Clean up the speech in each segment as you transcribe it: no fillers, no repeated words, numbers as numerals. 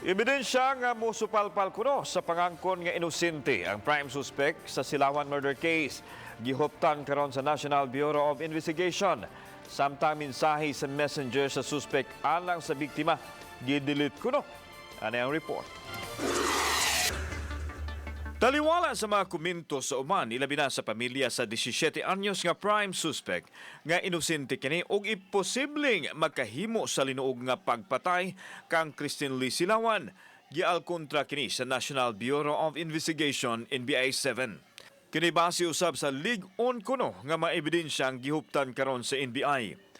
Ebidensya nga musupalpal kuno sa pangangkon nga inosente ang prime suspect sa Silawan murder case. Gihuptan karon sa National Bureau of Investigation. Samtang mensahe sa Messenger sa suspect alang sa biktima gidelete kuno. Ano ang report? Taliwala sa mga komento sa uban, ilabi na sa pamilya sa 17 anyos nga prime suspect nga inosente kini og imposibleng magkahimo sa linuog nga pagpatay kang Christine Lee Silawan. Gialkontra kini sa National Bureau of Investigation, NBI 7. Kini base usab sa lig-on kuno nga mga ebidensya ang gihuptan karon sa NBI.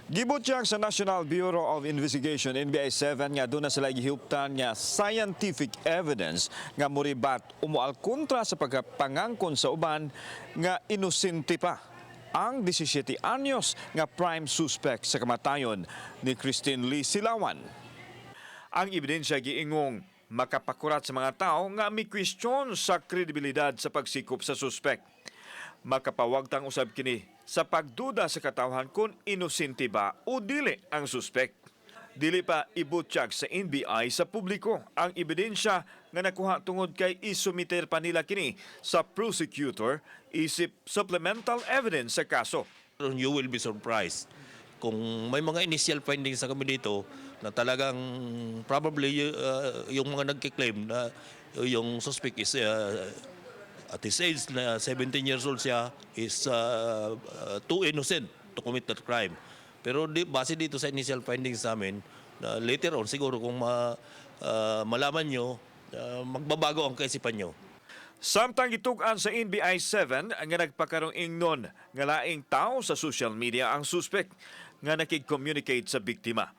Gibutyag sa National Bureau of Investigation, NBI 7, nga duna sila gihuptan nga scientific evidence nga muribat o mualkontra sa pagpangangkon sa uban nga inosente pa ang 17 anyos nga prime suspect sa kamatayon ni Christine Lee Silawan. Ang ebidensya giingong makapakurat sa mga tao nga may kwestiyon sa kredibilidad sa pagsikop sa suspect. Makapawagtang usab kini sa pagduda sa katawhan kung inosente ba o dili ang suspect. Dili pa ibutyag sa NBI sa publiko ang ebidensya nga nakuha tungod kay isumiter pa nila kini sa prosecutor isip supplemental evidence sa kaso. You will be surprised kung may mga initial findings sa kami dito na talagang probably yung mga nagki-claim na yung suspect is at his age na 17 years old siya is too innocent to commit that crime. Pero base dito sa initial findings namin, na later on siguro kung malaman nyo, magbabago ang kaisipan nyo. Samtang gitug-an sa NBI 7 nga nagpakarong ingnon nga laing tao sa social media ang suspect nga nakig-communicate sa biktima.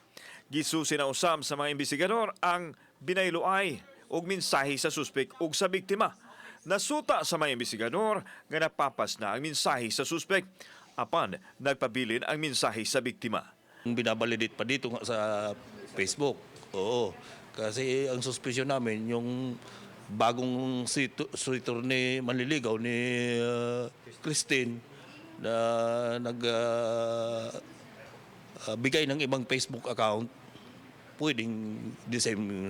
Gisusi na usab sa mga investigador ang binayluay og mensahe sa suspect ug sa biktima. Nasuta sa mga investigador nga napapas na ang mensahe sa suspect apan nagpabilin ang mensahe sa biktima. Binabalidate pa dito nga sa Facebook. Oo. Kasi ang suspicion namin, yung bagong suitor ni manliligaw ni Christine na nag bigay ng ibang Facebook account, pwedeng the same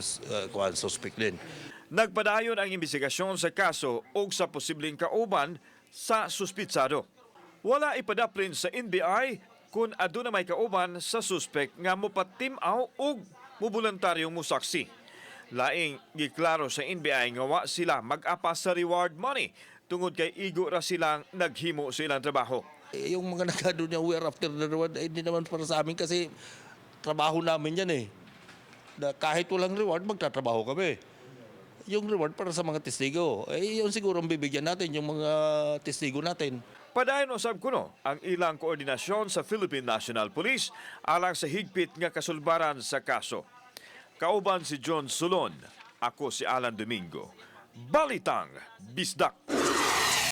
kuwan, suspect din. Nagpadayon ang investigasyon sa kaso ug sa posibleng kauban sa suspitsado. Wala ipadaplin sa NBI kung aduna may kauban sa suspect nga mopatim-aw ug moboluntaryong musaksi. Laing giklaro sa NBI nga wa sila mag-apas sa reward money tungod kay igo ra silang naghimo sa ilang trabaho. Eh, yung mga nagkado niya, we are after the reward, eh, hindi naman para sa amin kasi trabaho namin yan eh. Na kahit walang reward, magtatrabaho kami. Yung reward para sa mga testigo. Eh, yun siguro ang bibigyan natin, yung mga testigo natin. Padayon usab kuno ang ilang koordinasyon sa Philippine National Police alang sa higpit nga kasulbaran sa kaso. Kauban si John Solon, ako si Alan Domingo. Balitang Bisdak.